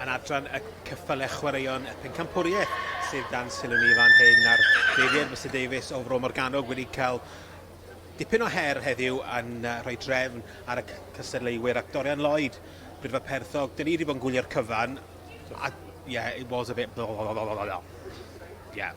Yn adran y cyffyle chwaraeon y pencampwriaeth sydd dan sylw ni fan hyn a'r beirniad Mister Davies o Fro Morgannwg wedi cael dipyn o her heddiw yn rhoi drefn ar y cystadleuwyr ac Dorian Lloyd, Brifo Perthog, dyn ni wedi bod yn gwylio'r cyfan a yeah, it was a bit blah, blah, blah, blah, blah. Yeah.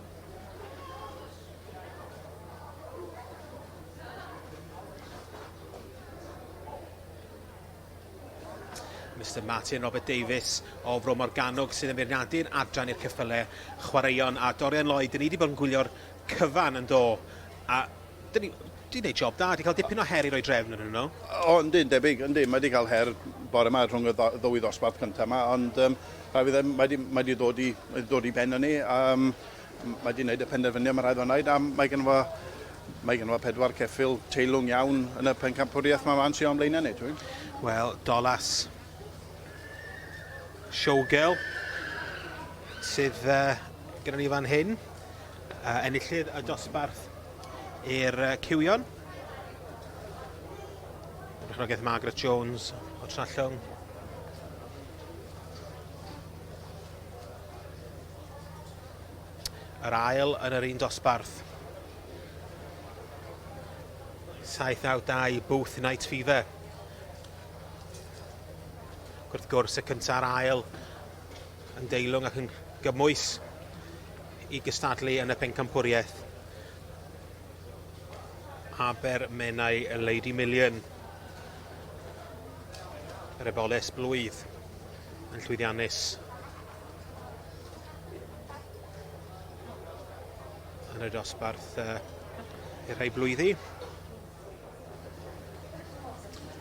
Mister Martin Robert Davies o Fro Morgannwg sydd yn beirniadu'r adran i'r ceffylau chwaraeon a Dorian Lloyd, dyn ni wedi bod yn gwylio'r cyfan yn do a dyn ni wedi gwneud job da, wedi cael dipyn o her i roi drefn yn nhw. O, yndi, yn debyg, yndi. Mae wedi cael her bore yma rhwng y ddwy ddosbarth cyntaf yma, ond um, rhaid fi ddweud, mae wedi, mae wedi dod i, mae wedi dod i ben yn ni. Um, mae wedi gwneud y penderfyniad mae rhaid o'n wneud, a mae gen fo mae gen fo pedwar ceffyl teilwng iawn yn y pencampwriaeth mae ma'n sy'n o'n blaenau ni, dwi'n. Wel, Dolas Showgirl sydd uh, gyda ni fan hyn. Uh, enillydd y dosbarth i'r uh, Cywion. Berchnogaeth Margaret Jones o Trallwng. Yr ail yn yr un dosbarth. 792 Booth Night Fever. Wrth gwrs y cyntaf a'r ail yn deilwng ac yn gymwys i gystadlu yn y pencampwriaeth. Aber Menai y Lady Million. Yr eboles blwydd yn llwyddiannus. Yn y dosbarth uh, i'r rhai blwyddi.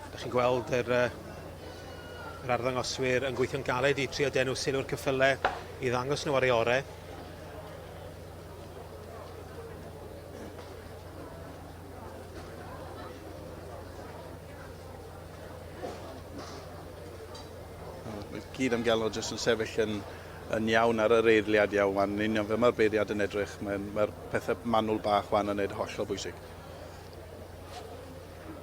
Ydych chi'n gweld yr, uh, yr arddangoswyr yn gweithio'n galed i trio denu sylw'r cyffyle i ddangos nhw ar ei orau. Mae gyd am gael nhw jyst yn sefyll yn, yn iawn ar yr eirliad iawn wan, yn union fel mae'r beiriad yn edrych. Mae'r mae pethau manwl bach wan yn neud hollol bwysig.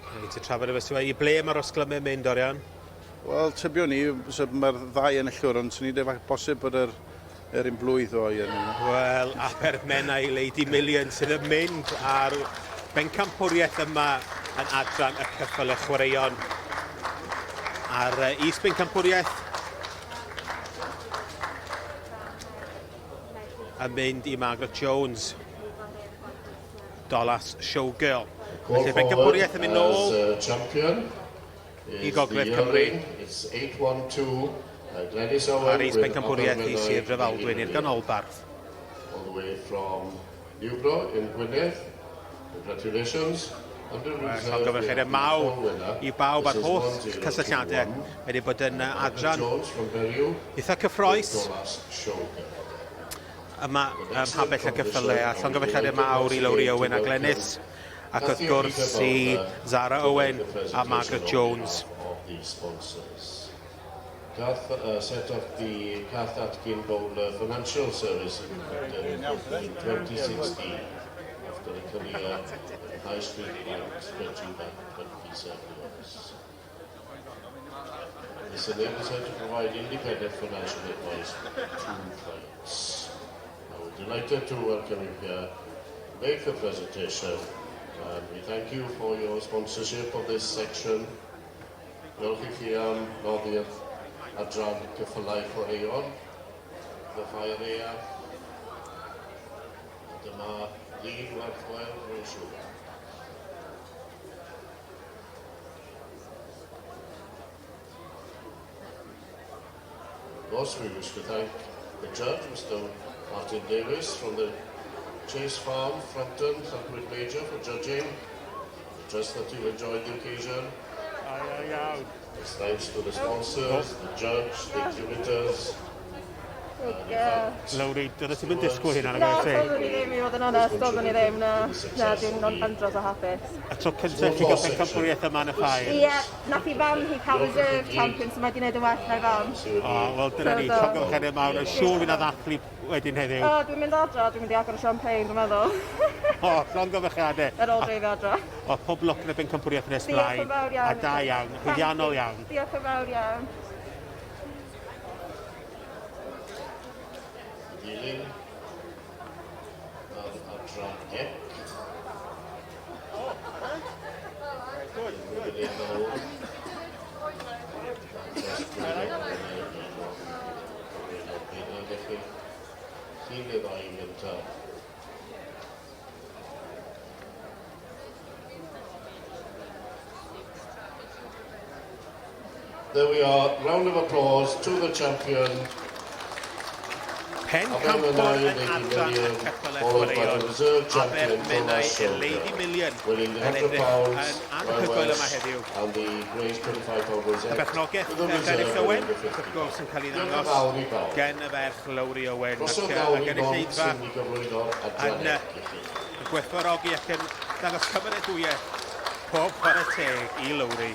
Reit, y trafod efo Sue, i ble mae'r osglymau mynd, Orian? Wel, tybio ni, so mae'r ddau enillwr, ond swn i'n dweud bosib bod yr, yr un blwydd o i yn Wel, Abermenai Lady Million sydd yn mynd ar bencampwriaeth yma yn adran y cyffyle chwaraeon. Ar is bencampwriaeth yn mynd i Margaret Jones. Dolas Showgirl. Felly bencampwriaeth yn mynd nôl i Gogledd Cymru. A'r is-bencampwriaeth i Sir Drefaldwyn i'r ganolbarth. All the way from Newbro in Gwynedd. Congratulations. Llongyfarchiadau mawr i bawb a'r holl cysylltiadau. Mae wedi bod yn adran eitha cyffroes yma ym Mhabell y Cyffyle a llongyfarchiadau mawr i Lowri Owen a Glenys ac wrth gwrs i Zara Owen a Margaret Jones. Kath uh, set up the Kath Atkin Bowler Financial Service in 2016 after a career in High Street Bank stretching back 27 years. This enables her to provide independent financial advice to clients. Now, we're delighted to welcome you here, make the presentation, and we thank you for your sponsorship of this section. Diolch i chi am noddi'r adran ceffylau chwaraeon, The Fire Aeaf. A dyma ddyn werthchweil, rwy'n siŵr. Of course, we wish to thank the judge, Mr Martin Davies, from the Chase Farm, Frampton, Llantwit Major, for judging. I trust that you've enjoyed the occasion. It's thanks to the sponsors, the judge, the exhibitors, Lowri, doeddet ti'm yn disgwyl hynna, nag oeddet ti? Na, doeddwn i ddim, i fod yn onest, doeddwn i ddim, na. Na, dwi'n andros o hapus. Y tro cyntaf i chi gael pencampwriaeth yma yn y ffair? Ie, nath i fam hi cael reserve champion, so mae wedi gwneud yn well na'i fam. O, wel dyna ni, llongyfarchiadau mawr, yn siŵr fydd 'na ddathlu wedyn heddiw. O, dwi'n mynd adra, dwi'n mynd i agor y champagne, dwi'n meddwl. O, llongyfarchiadau. Ar ôl dreifio adra. O, pob lwc yn y bencampwriaeth nes mlaen. Diolch yn fawr iawn. A da iawn, llwyddiannol iawn. Diolch yn fawr iawn. Yn dilyn yr adran ec. Unrhyw nawr. Llun neu ddau yn gyntaf. There we are. Round of applause to the champion. Pencampwr yn adran y ceffylau chwaraeon, Abermenai Lady Million yn edrych yn anhygoel yma heddiw. Y berchnogaeth Gareth Owen, wrth gwrs, yn cael ei ddangos gen y ferch Lowri Owen ac y gynulleidfa yn gwerthfawrogi ac yn dangos cymeradwyaeth pob chwarae teg i Lowri.